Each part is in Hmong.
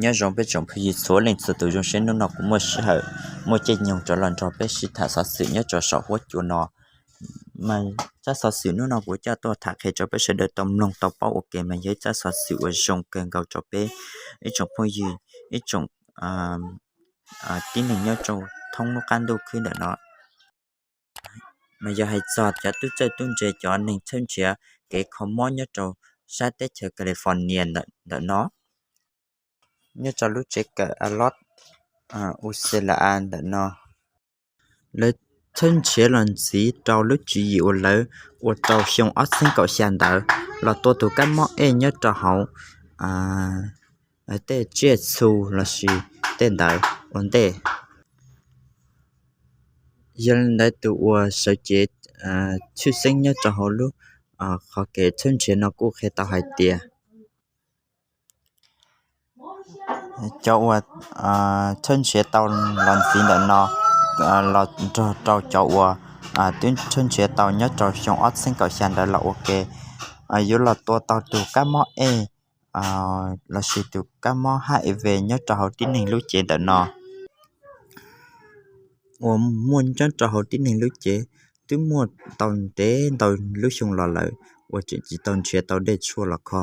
Nyob zoo peb tsoom phooj ywg txhua leej txhua tus, zoo siab hnub no kuv muaj sij hawm, muaj caij nyoog rov los nrog peb sib tham xov xwm nyob rau saum huab cua no. Mas tsab xov xwm hnub no kuv coj tuaj tham qhia rau peb sawv daws tau mloog tau paub ua ke mas yog ib tsab xov xwm uas zoo kawg nkaus rau peb ib tsoom phooj ywg, ib tsoom tib neeg nyob rau thoob lub qab ntuj khwb ntawm no. Mas yog hais txog cov tub txawj tub ntse, cov neeg txhawb nrhiav kev kho mob nyob rau sab teb chaws California ntawm no, nyob rau lub tsev kawm Alot, Uxela ntawm no, lawv txhawb nrhiav los ntxiv rau lub tswv yim uas lawv ua rau xyoo ob txheeb kaum xya ntawd los tua tus kab mob ej nyob rau hauv tej tsiaj txhu lossis tej ntawd ua ntej. Yog li ntawd tus uas sawv cev tshwj xeeb nyob rau hauv lub qhov kev txhawb nrhiav no kuj qhia tau hais tias cov uas txhawb nrhiav tau los ntxiv ntawm no los nrog rau cov uas twb txhawb nrhiav tau nyob rau xyoo ob txheeb kaum xya ntawd los ua ke, yuav los tua tau tus kab mob ej lossis tus kab mob HIV nyob rau hauv tib neeg lub cev ntawm no uas muaj nyob rau hauv tib neeg lub cev twb muaj tau ntev ntau lub xyoo los lawm uas tseem tsis tau nrhiav tau dej tshuaj los kho.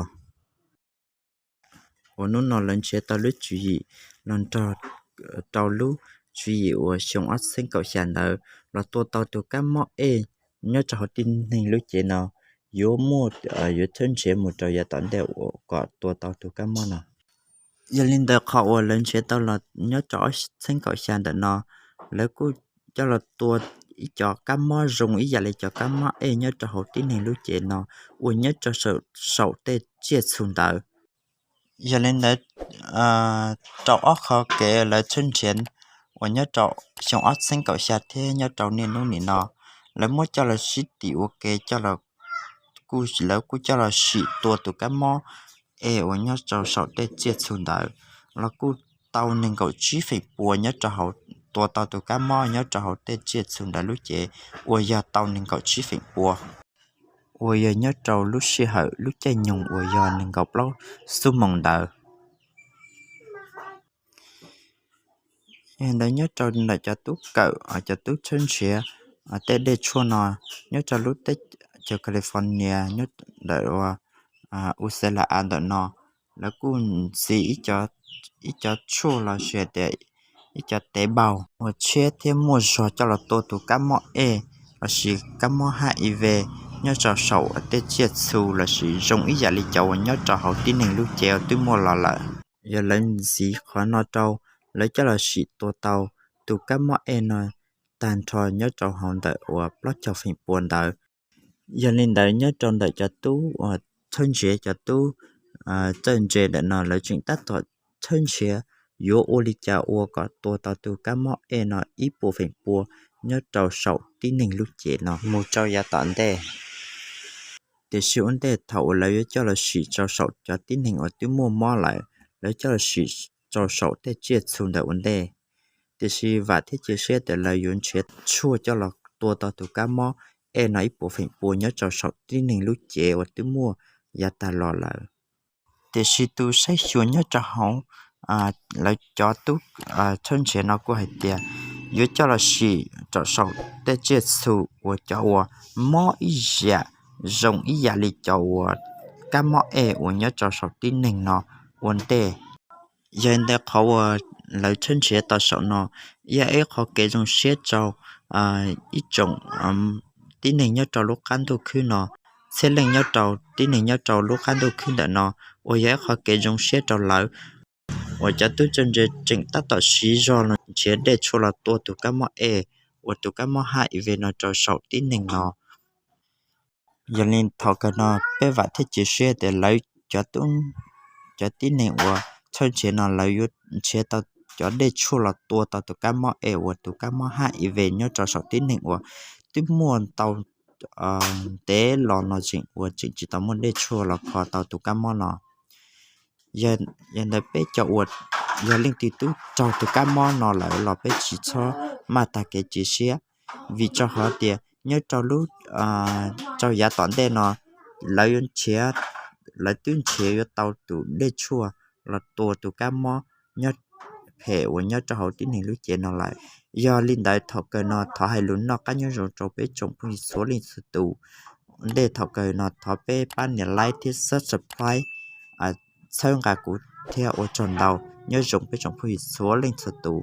Uas hnub no lawv nrhiav tau lub tswv yim los nrog rau lub tswv yim uas xyoo ob txheeb kaum xya ntawd los tua tau tus kab mob ej nyob rau hauv tib neeg lub cev no yuav muaj, yuav txhawb nrhiav mus rau yav tom ntej uas kom tua tau tus kab mob no. Yog li ntawd qhov uas lawv nrhiav tau los nyob rau ob txheeb kaum xya ntawm no, lawv kuj coj los tua ib co kab mob zoo ib yam li cov kab mob ej nyob rau hauv tib neeg lub cev no uas nyob rau saum tej tsiaj txhu ntawd. Yog li ntawd rau ob qhov kev lawv txhawb nrhiav uas nyob rau xyoo ob txheeb kaum xya thiab nyob rau niaj hnub nim no, lawv muab coj los sib tim ua ke coj los, kuj lawv kuj coj los sim tua tus kab mob ej uas nyob rau saum tej tsiaj txhu ntawd los kuj tau nees nkaum tsib feem pua nyob rau hauv, tua tau tus kab mob nyob rau hauv tej tsiaj txhu ntawd lub cev uas yog tau nees nkaum tsib feem pua, uas yog nyob rau lub sij hawm lub caij nyoog uas yog nees nkaum plaub xuab moos ntawd. Yog ntawd nyob rau ntawm cov tub kawm, cov tub txhawb nrhiav tej dej tshuaj no nyob rau lub teb chaws California nyob ntawm uas Uxela ntawm no, lawv kuj ntxiv ib co tshuaj los sis tias ib co tev npaug uas tshiab thiab muaj zog coj los tua tus kab mob ej lossis kab mob HIV nyob rau saum tej tsiaj txhu lossis zoo ib yam li cov uas nyob rau hauv tib neeg lub cev uas twb muaj los lawm. Yog lawv ntxiv qhov no rau, lawv coj los sim tua tau tus kab mob ej no tag nrho nyob rau hauv ntawm uas plaub caug feem pua ntawd. Yog li ntawd nyob rau ntawm cov tub uas txhawb nrhiav, cov tub txawj ntse ntawm no lawv tseem tab tom txhawb nrhiav yuav ua li cas ua kom tua tau tus kab mob ej no ib puas feem pua nyob rau saum tib neeg lub cev no mus rau yav tom ntej. Tiam sis ua ntej thaum uas lawv yuav coj los sim rau saum cov tib neeg uas twb muaj mob lawm, lawv coj los sim rau saum tej tsiaj txhu ntawd ua ntej. Tiam sis vam thiab cia siab tias lawv yuav nrhiav tshuaj coj los tua tau tus kab mob ej no ib puas feem pua nyob rau saum tib neeg lub cev uas twb muaj yav tag los lawm. Tiam sis tus saib xyuas nyob rau hauv lawv cov tub txhawb nrhiav no kuj hais tias yuav coj los sim rau saum tej tsiaj txhu uas cov uas mob ib yam, zoo ib yam li cov uas kab mob ej uas nyob rau saum tib neeg no ua ntej. Yog li ntawd qhov uas lawv txhawb nrhiav tau saum no yog ib qhov kev zoo siab rau ib tsoom tib neeg nyob rau lub qab ntuj khwb no, txhiab leej nyob rau tib neeg nyob rau lub qab ntuj khwb ntawm no, uas yog ib qhov kev zoo siab rau lawv uas cov tub txawj ntse tseem tab tom siv zog los nrhiav dej tshuaj los tua tus kab mob ej uas tus kab mob HIV no rau saum tib neeg no. Yog li thaum kawg no peb vam thiab cia siab tias lawv cov tib neeg uas txhawb nrhiav no lawv yuav nrhiav tau cov dej tshuaj los tua tau tus kab mob ej uas tus kab mob HIV nyob rau saum tib neeg uas twb muaj tau ntev los no tseem uas tseem tsis tau muaj dej tshuaj los kho tau tus kab mob no. Yog ntawd peb cov uas yog leej twg twb raug tus kab mob no lawm los peb tsis txhob maj tag kev cia siab, vim rau qhov tias nyob rau lub, rau yav tom ntej no lawv yuav nrhiav, lawv twb nrhiav yuav tau tus dej tshuaj los tua tus kab mob nyob phem uas nyob rau hauv tib neeg lub cev no lawm. Yog li ntawd thaum kawg no thov hais lus noj qab nyob zoo rau peb tsoom phooj ywg txhua leej txhua tus. Ntej thaum kawg no thov peb pab nias like thiab subscribe, txhawb nqa kuv thiab ua tsaug ntau. Nyob zoo peb tsoom phooj ywg txhua leej txhua tus.